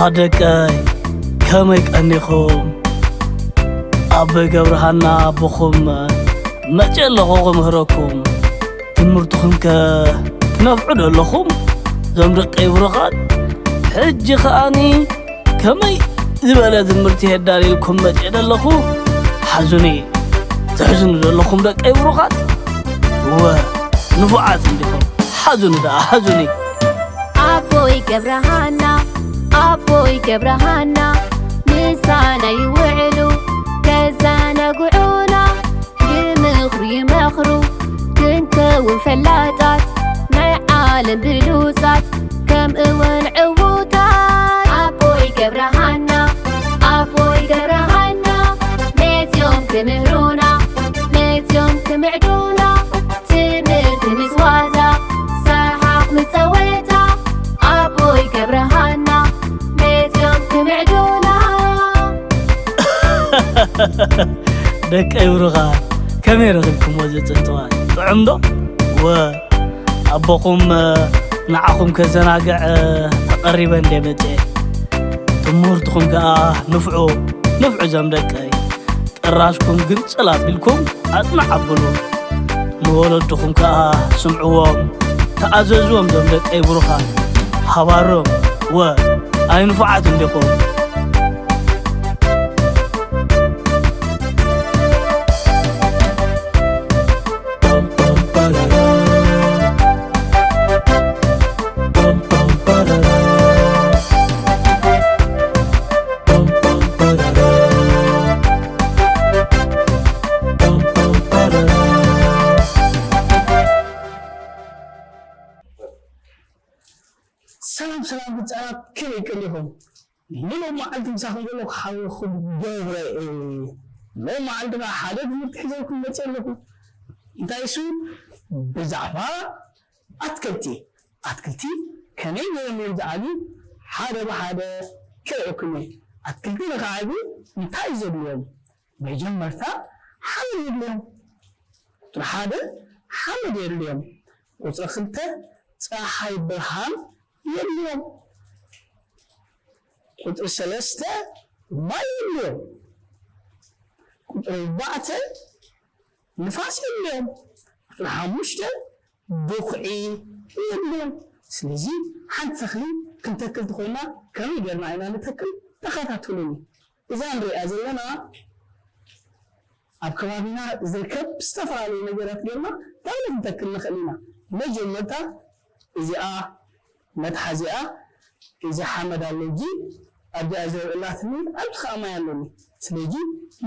ኣደቀይ ከመይ ቀኒኹም? ኣቦይ ገብረሃና ኣቦኹም መጨለኹ ክምህረኩም። ትምህርትኹም ከ ትነፍዑ ደለኹም? ዞም ደቀይ ብሩኻት፣ ሕጂ ከኣኒ ከመይ ዝበለ ትምህርቲ የዳልየልኩም መጽእ ደለኹ? ሓዙኒ፣ ትሕዝኑ ደለኹም ደቀይ ብሩኻት? እወ፣ ንፉዓት እንዲኹም። ሓዙኒ ደኣ፣ ሓዙኒ። ኣቦይ ገብረሃና፣ ኣቦይ ገብረሃና፣ ምሳና ይውዕሉ ከዘናግዑና፣ ብምኽሪ ይመኽሩ ክንከውን ፈላጣት፣ ናይ ዓለም ብሉጻት ከምኡውን ዕዉታት። ኣቦይ ገብረሃና፣ ኣቦይ ገብረሃና፣ መጽዮም ክምህሩና፣ መጽዮም ክምዕዱና፣ ትምህርቲ ምስ ዋዛ፣ ሰሓቕ ምስ ጸወታ፣ ኣቦይ ገብረሃና፣ መጽዮም ክምዕዱና። ደቀይ ብሩኻት፣ ከመይ ረኺብኩምዎ እዚ ጽንጽዋይ? ጥዑም ዶ? ወ፣ ኣቦኹም፣ ንዓኹም ከዘናግዕ ተቐሪበ እንደ መጽኤ። ትምህርትኹም ከኣ ንፍዑ፣ ንፍዑ ዞም ደቀይ። ጥራዝኩም ግንጽል ኣቢልኩም ኣጽንዕ ኣብሉ። ንወለድኹም ከኣ ስምዕዎም፣ ተኣዘዝዎም ዞም ደቀይ ብሩኻት። ሃባሮም፣ ወ፣ ኣይ ንፉዓት እንዲኹም። ሰላም ሰላም ህፃናት፣ ከመይ ቀኒኹም? ንሎም መዓልቲ ምሳኹም ዘለኹ ሓወኹም ገብረ እየ። ሎም መዓልቲ ከዓ ሓደ ትምህርቲ ሒዘልኩም መፅእ ኣለኹ። እንታይ እሱ? ብዛዕባ ኣትክልቲ። ኣትክልቲ ከመይ ገይሮም እዮም ዝዓብዩ? ሓደ ብሓደ ከርእየኩም እየ። ኣትክልቲ ንኽዓብዩ እንታይ እዩ ዘድልዮም? መጀመርታ ሓመድ የድልዮም። ቁፅሪ ሓደ ሓመድ የድልዮም። ቁፅሪ ክልተ ፀሓይ ብርሃን የድልዮም። ቁፅሪ ሰለስተ ማይ የድልዮም። ቁፅሪ ኣርባዕተ ንፋስ የድልዮም። ቁፅሪ ሓሙሽተ ብኹዒ የድልዮም። ስለዚ ሓንቲ ተኽሊ ክንተክል ተኾይና ከመይ ጌርና ኢና ንተክል? ተኸታተሉኒ። እዛ ንሪኣ ዘለና ኣብ ከባቢና ዝርከብ ዝተፈላለዩ ነገራት ጌርና እንታይ ክንተክል ንኽእል ኢና? መጀመርታ እዚኣ መትሓዚኣ፣ እዚ ሓመድ ኣሎ፣ እዚ ኣብዚኣ ዘርእላትኒ፣ ኣብዚ ኸኣ ማይ ኣለኒ። ስለዚ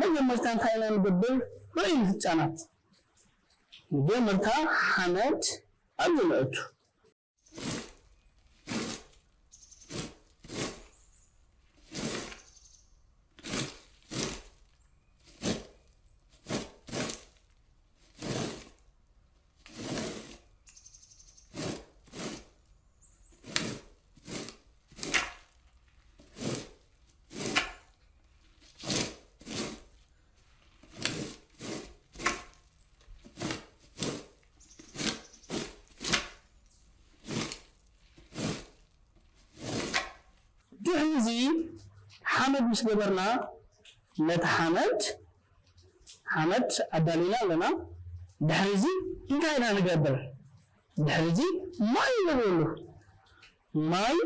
መጀመርታ እንታይ ኢና ንገብር? ርእዩ ህጻናት። መጀመርታ ሓመድ ኣብዚ ነእቱ። ድሕሪ እዚ ሓመድ ምስ ገበርና፣ ነቲ ሓመድ፣ ሓመድ ኣዳሊና ኣለና። ድሕሪ እዚ እንታይ ኢና ንገብር? ድሕሪ እዚ ማይ ንገብረሉ። ማይ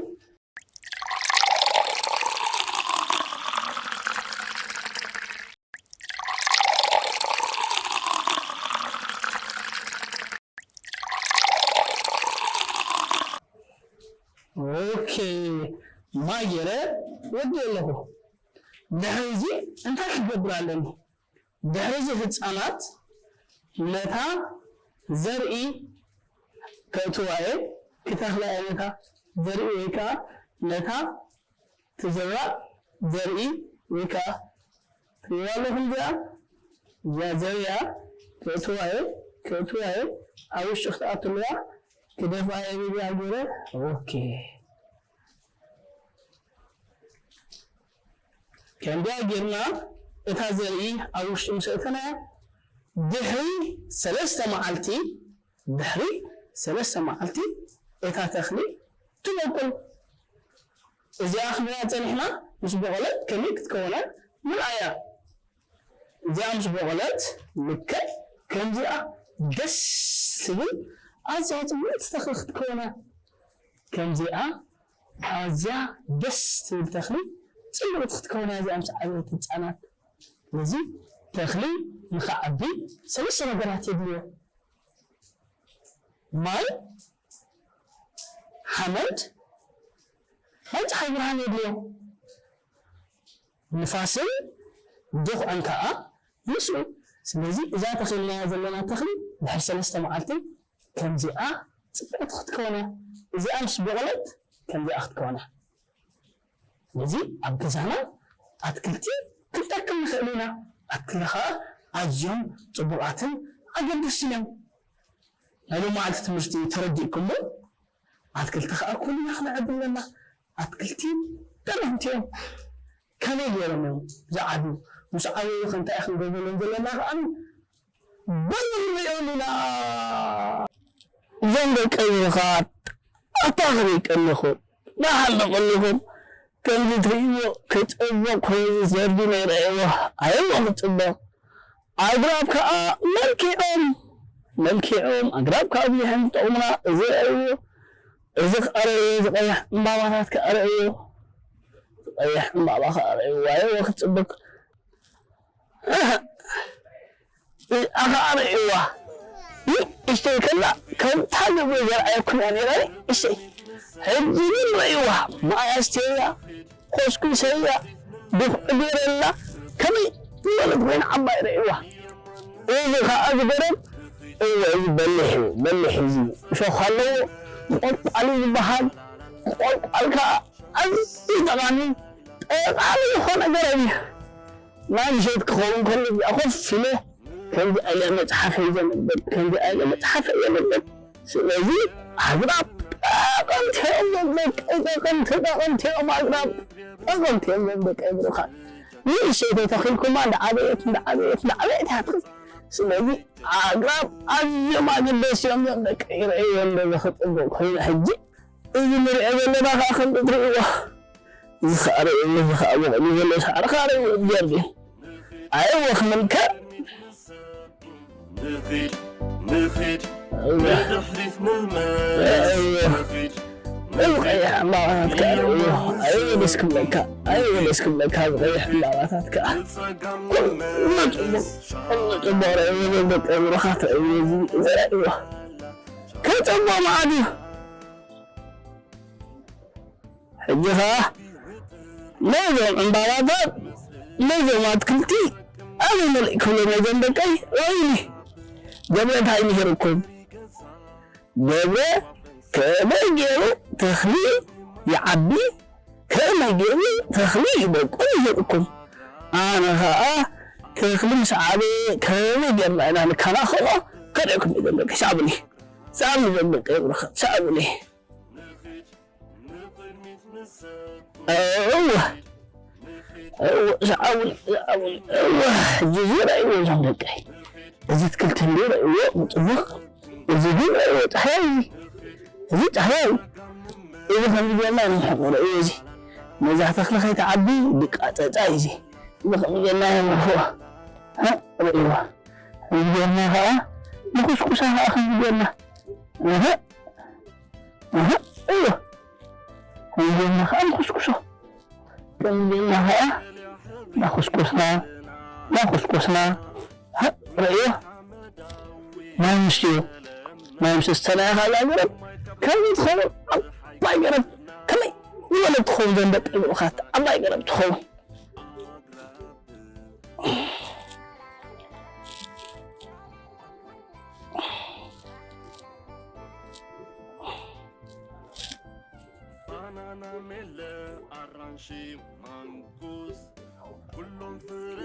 ኦኬ፣ ማይ ገይረ ወዲእ ኣለኹ። ድሕሪ እዚ እንታይ ክገብር ኣለኒ? ድሕሪ እዚ ህፃናት ነታ ዘርኢ ከእትዋ እየ፣ ክተኽላ እየ ነታ ዘርኢ ወይ ከዓ ነታ ትዝራእ ዘርኢ ወይ ከዓ ትሪእዋ ኣለኹም እዚኣ፣ እዚኣ ዘሪኣ ከእትዋ እየ፣ ከእትዋ እየ፣ ኣብ ውሽጢ ክትኣቱ ኣለዋ፣ ክደፍኣ እየ ብዚኣ ገይረ፣ ኦኬ። ከምዚኣ ጌርና እታ ዘርኢ ኣብ ውሽጢ ምስ ኣእተናያ፣ ድሕሪ ሰለስተ መዓልቲ፣ ድሕሪ ሰለስተ መዓልቲ እታ ተኽሊ ትበቁል። እዚኣ ክንሪኣ ጸኒሕና፣ ምስ በቖለት ከመይ ክትከውን እያ? ንርኣያ። እዚኣ ምስ በቖለት ልክዕ ከምዚኣ ደስ ትብል ኣዝያ ጽብቕቲ ተኽሊ ክትከውን እያ። ከምዚኣ ኣዝያ ደስ ትብል ተኽሊ ጽብቕቲ ክትከውን እያ እዚኣ ምስ ዓበየት ህጻናት። ስለዚ ተኽሊ ንኽዓቢ ሰለስተ ነገራት የድልዮ። ማይ፣ ሓመድ፣ ናይ ጸሓይ ብርሃን የድልዮ። ንፋስን ድኹዕን ከኣ ምስኡ። ስለዚ እዛ ተኺልናያ ዘለና ተኽሊ ድሕሪ ሰለስተ መዓልቲ ከምዚኣ ጽብቕቲ ክትከውን እያ። እዚኣ ምስ በቖለት ከምዚኣ ክትከውን እያ። ስለዚ ኣብ ገዛና ኣትክልቲ ክንተክል ንኽእል ኢና። ኣትክልቲ ከኣ ኣዝዮም ጽቡቓትን ኣገደስትን እዮም። ናይ ሎማዓልቲ ትምህርቲ ተረዲእኩሞ? ኣትክልቲ ከኣ ኩልና ክነዕቢ ኣለና። ኣትክልቲ ጠቐምቲ እዮም። ከመይ ገይሮም እዮም ዝዓብዩ? ምስ ዓበዩ ከ እንታይ ክንገብረሎም ዘለና ከኣ በሉ ንሪኦም ኢና። እዞም ደቀይ ብሩኻት ኣታ ከመይ ቀኒኹም? ደሓን ዶ ቀኒኹም? ከምዚ ትርእይዎ ክጽብቕ ኮይኑ ዘርዲኖ ይረኣይዎ። ኣየዎ ክጽብቕ። ኣግራብ ከኣ መልኪዖም፣ መልኪዖም። ኣግራብ ከኣ ብዙሕ እዮም ዝጠቕሙና። እዚ ረኣይዎ፣ እዚ ከኣ ረኣይዎ፣ እዚ ቀይሕ ዕምባባታት ከኣ ረኣይዎ፣ እዚ ቀይሕ ዕምባባ ከኣ ረኣይዎ። ኣየዎ ክትጽብቕ። እዚኣ ከኣ ረኣይዋ። ንእሽተይ ከላ ከምታ ግብሪ ዘርኣየኩም እያ ነይራ፣ ንእሽተይ። ሕጂ ግን ረኣይዋ፣ ማይ ኣስትየያ፣ ኮስኩሰያ፣ ድፍዒ ገይረላ፣ ከመይ ዝበለት ኮይና ዓባይ ረኣይዋ። እዚ ከኣ ዝገርም፣ እወ፣ እዚ በሊሕ እዩ፣ በሊሕ እዩ፣ እዚ እሾኽ ኣለዎ፣ ቆልቋል እዩ ዝበሃል። ቆልቋል ከኣ ኣዝዩ ጠቓሚ፣ ጠቓሚ ዝኾነ ገረብ እዩ። ናይ ምሸት ክኸውን ከሎ እዚኣ ኮፍ ኢለ ከምዚ ኣለ መጽሓፈይ ዘንብብ፣ ከምዚ ኣለ መጽሓፈይ ዘንብብ። ስለዚ ኣግራብ ጠቐምቲ እዮም ደቀይ፣ ጠቐምቲ፣ ጠቐምቲ እዮም ኣግራብ፣ ጠቐምቲ እዮም ደቀይ ብሩኻት። ንእሽተይ ተተኺልኩማ እንዳዓበየት፣ እንዳዓበየት፣ እንዳዓበየት እያ ትኸድ። ስለዚ ኣግራብ ኣዝዮም ኣገደስቲ እዮም ደቀይ፣ ርእይዎ እንዶ ዘኽጥቡ ኮይኑ ሕጂ እዚ ንሪኦ ዘለና ከኣ ከምዚ ትርእይዎ፣ እዚ ከኣ ርእይዎ፣ እዚ ከኣ ብቕሉ ዘሎ ሳዕሪ ከኣ ርእይዎ፣ ጀርዲን። ኣየወ ክምልከ ንኺድ ንኺድ እወ። ንድሕሪት ንመለስ እወ። ንኺድ እዚ ቀይሕ ዕምባባታት ከኣ ርእይዎ። ኣየወ ደስ ክብለካ፣ ኣየወ ደስ ክብለካ፣ እዚ ቀይሕ ዕምባባታት ከኣ። ኩሉ ጽቡቕ፣ ኩሉ ጽቡቕ ርእይዎ፣ ደቂ ብሩኻት ርእይዎ፣ እዚ፣ እዚ ርእይዎ። ከጸቦ መዓት እዩ። ሕጂ ኸኣ ነዞም ዕምባባታት፣ ነዞም ኣትክልቲ ኣበይ መሊእኩሎም እዮም ደቀይ? ወይኒ ገብረ እንታይ ምሂርኩም? ገብረ ከመይ ገይሩ ተኽሊ ይዓቢ፣ ከመይ ገይሩ ተኽሊ ይበቁል ምሂርኩም። ኣነ ኸኣ ተኽሊ ምስ ዓበየ ከመይ ጌርና ኢና ንከናኸኖ ከርእየኩም እየ ደቀይ። ሰዓቡኒ፣ ሰዓቡኒ ደቀይ ብሩኻት፣ ሰዓቡኒ። እወ፣ እወ፣ ሰዓቡኒ፣ ሰዓቡኒ፣ እወ፣ ሕጂ እዚ ረእይዎ እዞም ደቀይ። እዚ ኣትክልቲ እንዶ ረእይዎ፣ ምጽቡቕ። እዚ ግን ረእይዎ፣ ጻሕያይ እዩ። እዚ ጻሕያይ እዩ። እዚ ከምዚ ጌርና ንሕቆ ረእይዎ እዚ። ነዛ ተኽሊ ከይትዓቢ ድቃጠጣ እዩ እዚ። እዚ ከምዚ ጌርና የምርፍኦ። እ፣ ረእይዎ። ከምዚ ጌርና ከኣ ንኹስኩሳ ከኣ ከምዚ ጌርና። እህ። እህ፣ እወ። ከምዚ ጌርና ከኣ ንኹስኩሶ። ከምዚ ጌርና ከኣ እናኹስኮስና፣ እናኹስኮስና፣ ህ፣ ርእዮ። ማይ ምስትዮ። ማይ ምስ እስተናያ ከኣ እዛ ገረብ ከምዚ ትኸውን፣ ዓባይ ገረብ። ከመይ ዝበለት ትኸውን ዘን ደቂ ብሩኻት፣ ዓባይ ገረብ ትኸውን። ባናና፣ ሜለ፣ ኣራንሺ፣ ማንጎስ፣ ኩሎም ፍረ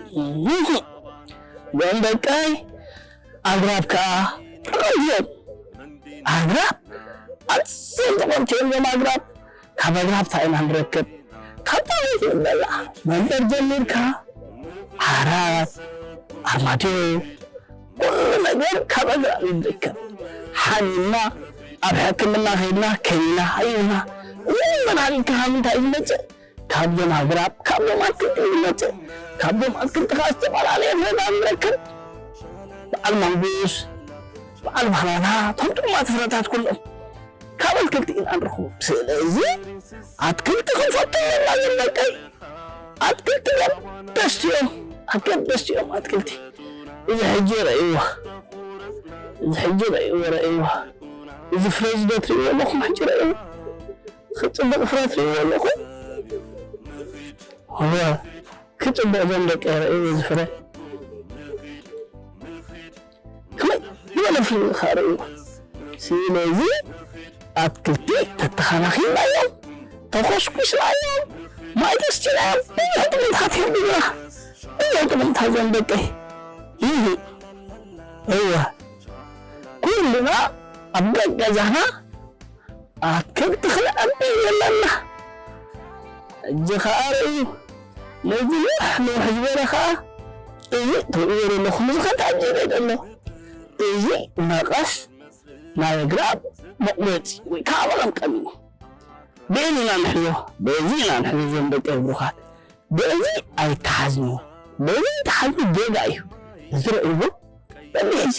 እህ። ደም ደቀይ ኣግራብ ከኣ ጠቐምቲ እዮም። ኣግራብ ኣዝዮም ጠቐምቲ እዮም እዞም ኣግራብ። ካብ ኣግራብ እንታይ ኢና ንረክብ? ካብ ጣውዒት ንበልዕ። መንበር ጀሚርካ ዓራት፣ ኣርማድዮ፣ ኩሉ ነገር ካብ ኣግራብ እዩ ዝርከብ። ሓሚምና ኣብ ሕክምና ከይድና ከኒና ሃይና እዚ መድሃኒት ካብ ምንታይ እዩ ዝመጽእ? ካብዞም ኣግራብ፣ ካብዞም ኣትክልቲ እዩ ዝመጽእ። ካብዞም ኣትክልቲ ከዓ ዝተፈላለየ ፍረታት ንረክብ። በዓል ማንጉስ፣ በዓል ባናና፣ እቶም ጥዑማት ፍረታት ኩሎም ካብ ኣትክልቲ ኢና ንረኽቦም። ስለዚ ኣትክልቲ ክንፈቱ ኣለና። ዘመቀይ ኣትክልቲ ኣገደስቲ እዮም፣ ኣገደስቲ እዮም ኣትክልቲ። እዚ ሕጂ ረእይዎ፣ እዚ ሕጂ ረእይዎ፣ ረእይዎ። እዚ ፍረ እዚ ዶ ትርእይዎ ኣለኹም? ሕጂ ረእይዎ። ክጽብቕ ፍረ ትርእይዎ ኣለኹም? እወ፣ ክጽብቕ ዞም ደቂ ረእይዎ እዚ ፍረ። ከመይ ዝበለ ፍረ ኢኻ ረእይዎ? ስለዚ ኣትክልቲ ተተኻናኺናዮም፣ ተኾስኩስናዮም፣ ማይ ተስቲናዮም፣ ብዙሕ ጥቕምታት ይህቡና። ብዙሕ ጥቕምታት ዞም ደቀይ። ይህ፣ እወ፣ ኩልና ኣብ ገዛና ኣትክልቲ ክንዕቢ ኣለና። ሕጂ ኸኣ ርእዩ፣ ነዚ ንውሕ ንውሕ ዝበለ ኸኣ፣ እዚ ትርእይዎ ዘለኹም፣ እዚ ኸኣ እንታይ እዩ ዘሎ? እዚ መቐስ ናይ ኣግራብ መቑረጺ ወይ ከዓ መቐምቀሚ እዩ። በዚ ኢና ንሕዞ፣ በዚ ኢና ንሕዞ፣ እዞም ደቂ ብሩኻት። በዚ ኣይተሓዝኑ። በዚ ተሓዝኑ ጌጋ እዩ። እዚ ርእይዎ በሊሕ እዚ፣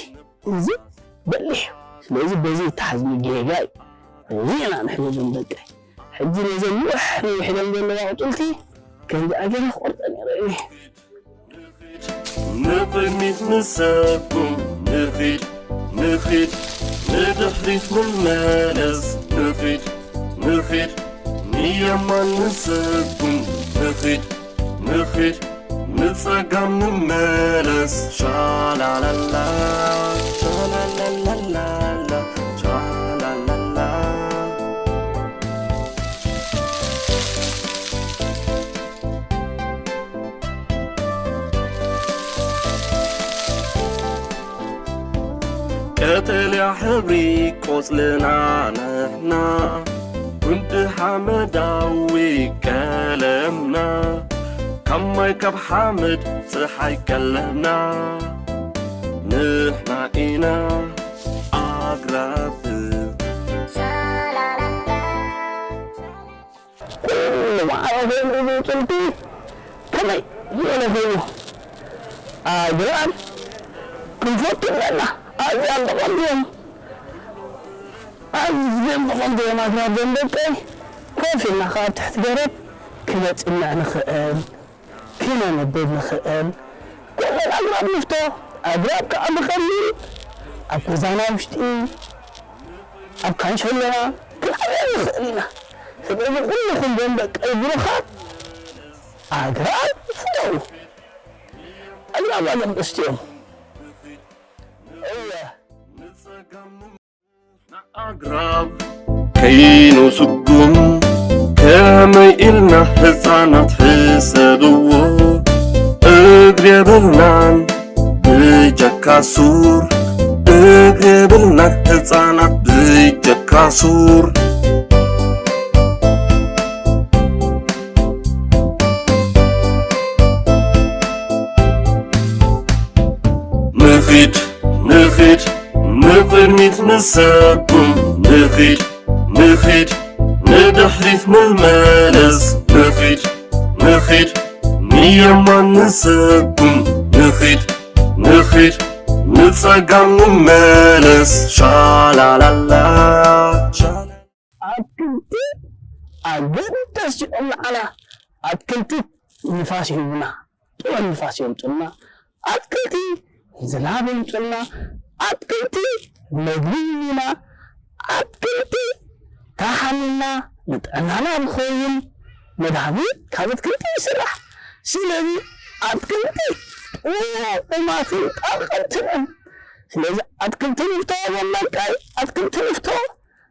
እዚ በሊሕ እዩ። ስለዚ በዚ ተሓዝኑ ጌጋ እዩ። በዚ ኢና ንሕዞ፣ እዞም ደቂ። ሕጂ ነዘን ንውሕ ንውሕ ኢለን ዘለዋ ኣቑጽልቲ ከምዚ ኣገይረ ክቖርጸን እየ ርእይኒ። ንቕድሚት ንሰጉም፣ ንኺድ፣ ንኺድ፣ ንድሕሪት ንመለስ፣ ንኺድ፣ ንኺድ፣ ንየማን ንሰጉም፣ ንኺድ፣ ንኺድ፣ ንጸጋም ንመለስ። ሻላላላ፣ ሻላላላላ፣ ሻላላላ። ቀጠልያ ሕብሪ ቆጽልና ንሕና፣ ጉንዲ ሓመዳዊ ቀለምና፣ ካብ ማይ ካብ ሓመድ ጸሓይ ቀለምና፣ ንሕና ኢና ኣግራብ። ኩሉ ማዕረ ኮይኑ እዚ ውፅልቲ ከመይ ዝበለ ኮይኑ ኣግራብ ክንፈቱ ኣለና። ኣዝዮም ጠቐምቲ እዮም። ኣዝዮም ጠቐምቲ እዮም ኣግራብ ዘንበቀይ። ኮፍ ኢልና ከዓ ኣብ ትሕቲ ገረብ ክነፅንዕ ንኽእል፣ ክነንብብ ንኽእል። ኩለን ኣግራብ ንፍቶ። ኣግራብ ከዓ ብቐሊል ኣብ ገዛና ውሽጢ ኣብ ካንሸሎና ክንዓብያ ንኽእል ኢና። ስለዚ ኩልኹም ደንበቀይ ብሩኻት ኣግራብ ፍተዉ። ኣግራብ ኣገደስቲ እዮም። እወ። ኣግራብ ከይኑ ስጉም ከመይ ኢልና ህፃናት ሕሰብዎ። እግሪ የብልናን ብጀካ ሱር፣ እግሪ የብልናን ህፃናት ብጀካ ሱር። ንኺድ ንኺድ ንቕድሚት ንሰጉም፣ ንኺድ ንኺድ ንድሕሪት ንመለስ፣ ንኺድ ንኺድ ንየማን ንሰጉም፣ ንኺድ ንኺድ ንጸጋም ንመለስ። ሻላላላ። ኣትክልቲ ኣገደስቲ እዮም ንዓና። ኣትክልቲ ንፋስ ይህቡና፣ ጥዑም ንፋስ የምጹልና። ኣትክልቲ ዝናብ የምጹልና። ኣትክልቲ መግቢ ይህቡና። ኣትክልቲ ተሓሚምና ንጥዕናና ዝኸውን መድሃኒት ካብ ኣትክልቲ ይስራሕ። ስለዚ ኣትክልቲ ጥዑማትን ጠቐምትን እዮም። ስለዚ ኣትክልቲ ንፍቶ፣ ወላቃይ ኣትክልቲ ንፍቶ።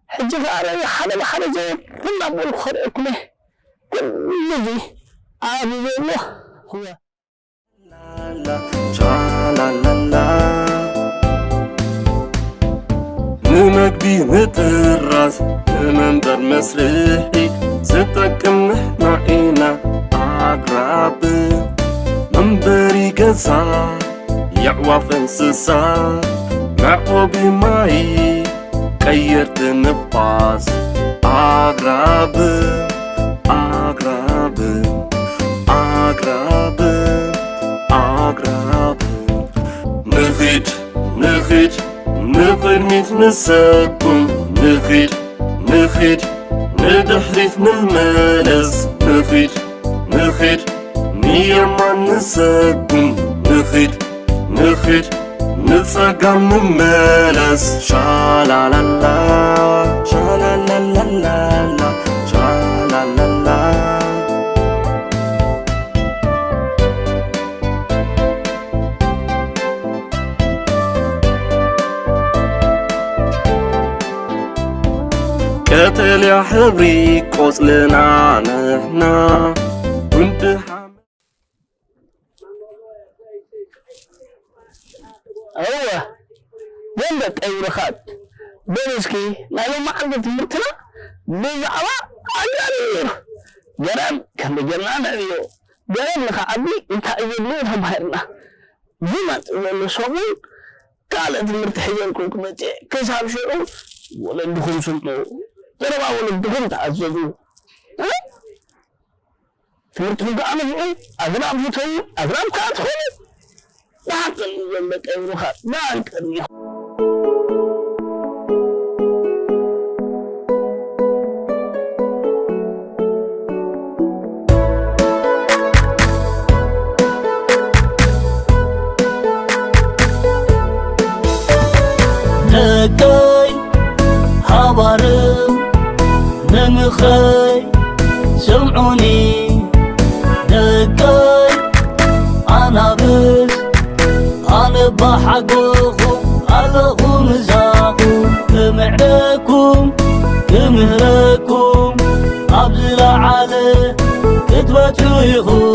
ሕጂ ከኣ ርኣዩ፣ ሓደ ብሓደ ዘወርድ እናበልኩ ከርእየኩም እየ። ኩሉ እዚ ኣብዚ ዘሎ። ቻላላላ። ንመግቢ ምጥራዝ፣ ንመንበር መስርሒ ዝጠቅም ንሕና ኢና ኣግራብ። መንበሪ ገዛ የዕዋፍ እንስሳ፣ መዕቆቢ ማይ ቀየርቲ ንፋስ፣ ኣግራብ ኣግራብ ኣግራብ ኣግራብ ንኺድ ንኺድ ንቕድሚት ንሰጉም ንኺድ ንኺድ ንድሕሪት ንመለስ ንኺድ ንኺድ ንየማን ንሰጉም ንኺድ ንኺድ ንጸጋም ንመለስ ሻላላላ ሻላላላላ ሻላላላ ቀጠልያ ሕብሪ ቆጽልና ንሕና ጉንዲ ሓመድ እወ ግን ደቀይ ብሩኻት በሉ እስኪ ናይ ሎማዓንቲ ትምህርትና ብዛዕባ ኣግራብ እዩ ነይሩ። ገረብ ከም ጀመርና ነዕብዮ ገረብ ንኽዓቢ እንታይ እዩ ዘድልዮ ተማሂርና። ዝመፅእ ዘሎ ሰሙን ካልእ ትምህርቲ ሒዘልኩም ክመፅእ እየ። ክሳብ ሽዑ ወለድኹም ስምዑ፣ ዘረባ ወለድኹም ተኣዘዙ። ትምህርትኹም ከኣ ንፍዑ፣ ኣግራብ ፍተዉ፣ ኣግራብ ከኣ ትኹኑ። ብሓቂ እዩ ዘንበቀ ይብሉኻ፣ ብሓቂ እዩ። ደቀይ ሃባርም መምኸይ ስምዑኒ ደቀይ ኣናብስ ኣነ ባሓጎኹም ኣለኹ ምሳኹም ክምዕደኩም ክምህረኩም ኣብ ዝለዓለ ክትበጽሑ ኢኹም